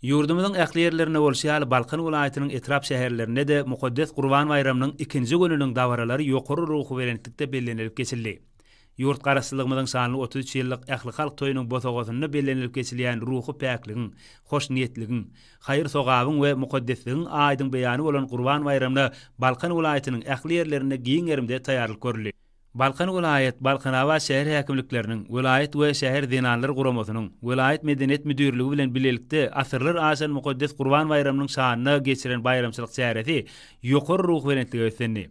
Ýurdumyzyň ähli ýerlerinde bolşy ýaly, Balkan welaýatynyň etrap-şäherlerinde-de mukaddes Gurban baýramynyň ikinji gününiň dabaralary ýokary ruhubelentlikde bellenilip geçildi. Ýurt Garaşsyzlygymyzyň şanly 33 ýyllyk ählihalk toýunyň bosagasynda bellenilip geçilýän ruhy päkligiň, hoşniýetligiň, haýyr-sogabyň we mukaddesligiň aýdyň beýany bolan Gurban baýramyna Balkan welaýatynyň ähli ýerlerinde giň gerimde taýýarlyk görüldi. Balkan welaýat, Balkanabat şäher häkimlikleriniň, welaýat we şäher Zenanlar guramasynyň, welaýat Medeniýet müdirligi bilen bilelikde asyrlar aşan mukaddes Gurban baýramynyň şanyna geçiren baýramçylyk çäresi ýokary ruhubelentlige beslendi.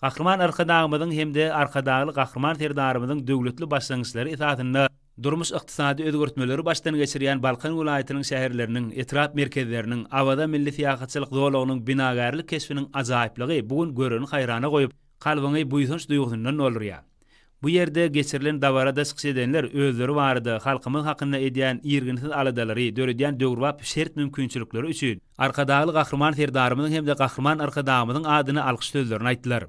Gahryman Arkadagymyzyň hem-de Arkadagly Gahryman Serdarymyzyň döwletli başlangyçlary esasynda durmuş-ykdysady özgertmeleri başdan geçirýän Balkan welaýatynyň şäherleriniň, etrap merkezleriniň, Awaza milli syýahatçylyk zolagynyň binagärlik keşbiniň ajaýyplygy bu gün göreni haýrana goýup, kalbyňy buýsanç duýgusyndan doldurýar. Bu ýerde geçirilen dabarada çykyş edenler özleri barada, halkymyz hakynda edýän irginsiz aladalary, döredýän döwrebap şert-mümkinçilikleri üçin Arkadagly Gahryman Serdarymyzyň hem-de Gahryman Arkadagymyzyň adyna alkyş sözlerini aýtdylar.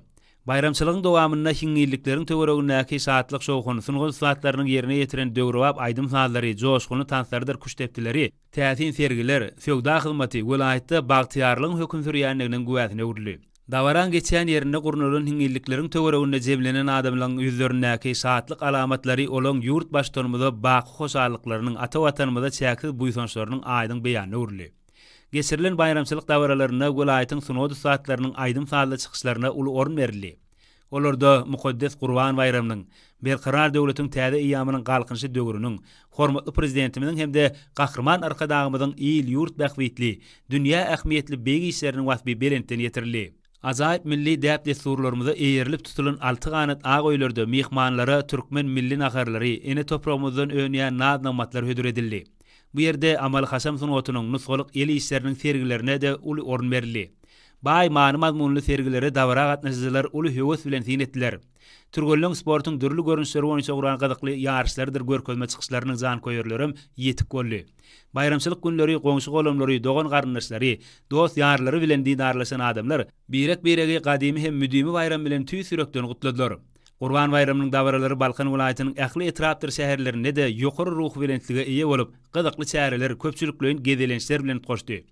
Baýramçylygyň dowamynda hiňňillikleriň töweregindäki şatlyk-şowhun, sungat ussatlarynyň ýerine ýetiren döwrebap aýdym-sazlary, joşgunly tanslarydyr küştdepdileri, täsin sergiler, söwda hyzmaty welaýatda bagtyýarlygyň höküm sürýändiginiň güwäsine öwrüldi. Dabaraň geçýän ýerinde gurnalan hiňňillikleriň töwereginde jemlenen adamlaryň ýüzlerindäki şatlyk alamatlary olaň ýurt Baştutanymyza baky hoşallyklarynyň, ata Watanymyza çäksiz buýsançlarynyň aýdyň beýanyna öwrüldi. Geçirilen baýramçylyk dabaralarynda welaýatyň sungat ussatlarynyň aýdym-sazly çykyşlaryna uly orun berildi. Olarda mukaddes Gurban baýramynyň, Berkarar döwletiň täze eýýamynyň Galkynyşy döwrüniň, hormatly Prezidentimiziň hem-de Gahryman Arkadagymyzyň il-ýurt bähbitli, dünýä ähmiýetli beýik işleriniň waspy belentden ýetirildi. Ajaýyp milli däp-dessurlarymyza eýerilip tutulan alty ganat ak öýlerde myhmanlara türkmen milli naharlary, ene topragymyzdan önýän naz-nygmatlar hödür edildi. Bu ýerde amaly-haşam sungatynyň, nusgalyk el işleriniň sergilerine-de uly orun berildi. Baý many-mazmunly sergilere dabara gatnaşyjylar uly höwes bilen syn etdiler. Türgenleň sportuň dürli görnüşleri boýunça guran gyzykly ýaryşlarydyr görkezme çykyşlarynyň janköýerlerem ýetik boldy. Baýramçylyk günleri goňşy-golamlary, dogan-garyndaşlary, dost-ýarlary bilen didarlaşan adamlar birek-biregi gadymy hem müdimi baýram bilen tüýs ýürekden gutladylar. Gurban baýramynyň dabaralary Balkan welaýatynyň ähli etrapdyr şäherlerinde-de ýokary ruhubelentlige eýe bolup, gyzykly çäreler, köpçülikleýin gezelençler bilen utgaşdy.